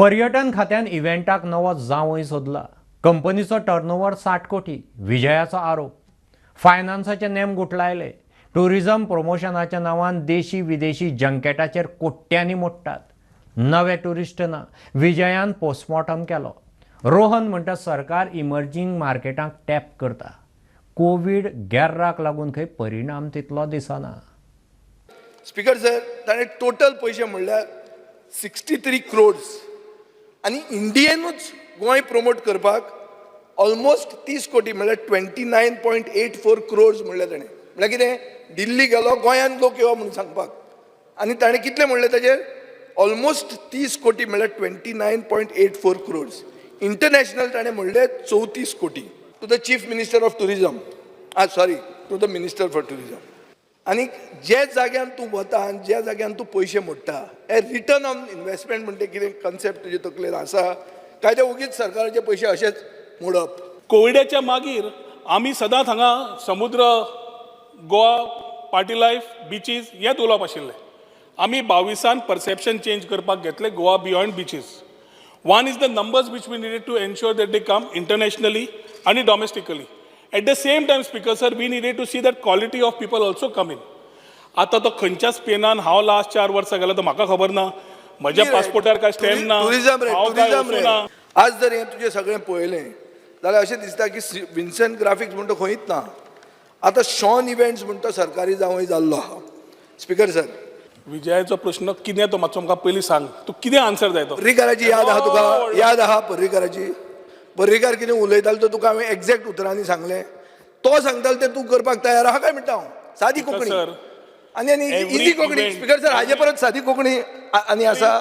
पर्यटन खात्यान इव्हेंटाक नवो जावंय सोदला. कंपनीचो टर्नओव्हर 60 कोटी, विजयाचो आरोप. फायनान्साचे नेम गुटलायले. टुरिझम प्रमोशनाच्या नांवान देशी विदेशी जंकेटाचेर कोट्यांनी मोडटात. नवे टुरिस्ट ना, विजयान पोस्टमॉर्टम केलो. रोहन म्हणटा, सरकार इमर्जींग मार्केटांक टॅप करता. कोवीड गेर्राक लागून खंय परिणाम तितलो दिसना. स्पीकर सर, ताणें टोटल पयशे म्हणल्यार 63 क्रोड्स आनी इंडियेनूच गोंय प्रमोट करपाक ऑलमोस्ट 30 कोटी, म्हणल्यार 29.84 crores म्हणलें ताणें. म्हणल्यार कितें, दिल्ली गेलो, गोंयांत लोक येवप म्हणून सांगपाक. आनी ताणें कितलें म्हणलें ताजेर? ऑलमोस्ट 30 कोटी, म्हणल्यार 29.84 crores. International ताणें म्हणलें 34 कोटी. To the Chief Minister of Tourism, ah sorry, to the Minister for Tourism, आनी जे जाग्यान तूं वता आनी ज्या जाग्यान तूं पयशे मोडटा, हे रिटर्न ऑन इन्वेस्टमेंट म्हणटे कितें कन्सेप्ट तुजे तकलेन आसा काय ते ओगीच सरकाराचे पयशे अशेच मोडप? कोविडाच्या मागीर आमी सदांच हांगा समुद्र, गोवा, पार्टी लायफ, बिचीस हेच उलोवप आशिल्लें. आमी 22न परसेप्शन चेंज करपाक घेतले, Goa beyond beaches. One is the numbers which we needed to ensure that they come internationally आनी domestically. At the same time, Speaker sir, we needed to see that quality of people also come in. आतां तो खंयच्या स्पेनान हांव last 4 वर्सां गेलो तो म्हाका खबर ना. म्हज्या पासपोर्टार काय स्टॅम्प ना. टुरिझम रे. हांव काय टुरिझम रे. वचूं ना. आज जर हें तुजें सगळें पळयलें जाल्यार अशें दिसता की विन्संट ग्राफिक्स म्हणटा खंयच ना. आतां शॉन इव्हेंट्स म्हणटा सरकारी जावंय जाल्लो आहा, स्पीकर सर. विजयाचो प्रश्न कितें तो मातसो म्हाका पयलीं सांग. तूं कितें आन्सर जाय तो? पर्रीकाराची याद आहा तुका? याद आहा पर्रीकाराची? पर्रीकार कितें उलयतालो तो तुका हांवें एग्जॅक्ट उतरांनी सांगलें. तो सांगतालो तें तूं करपाक तयार आहा काय म्हणटा हांव. सादी कोंकणी सर, आनी आनी every easy Konkani. Speaker sir, हाजे परत सादी कोंकणी आनी आसा.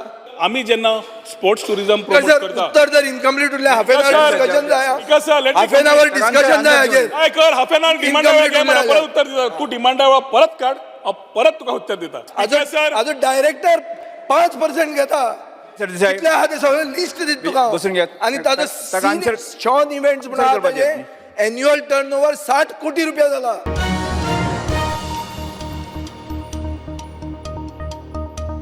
आमी जेन्ना sports tourism speaker promote sir, करता उत्तर जर इनकम्प्लीट उरलें, हाफ एन our discussion जाय. Speaker sir, let me half an our complete. Discussion जाय हाजेर. काय कर, हाफ एन our डिमांडा Incomplete वेळार उरलें. परत उत्तर दिता. तूं डिमांडा वेळार परत काड, हांव परत तुका उत्तर दिता. आजो सर. आजो डायरेक्टर 5% घेता. सरदेसाय. कितले आहा ते सगळें लिस्ट दिता तुका हांव. बसून घे. आनी ताजो ताका शॉन इव्हेंट्स म्हणून आहा, करपाचें. ताजें एन्युअल टर्न ओवर 60 कोटी रुपया जाला.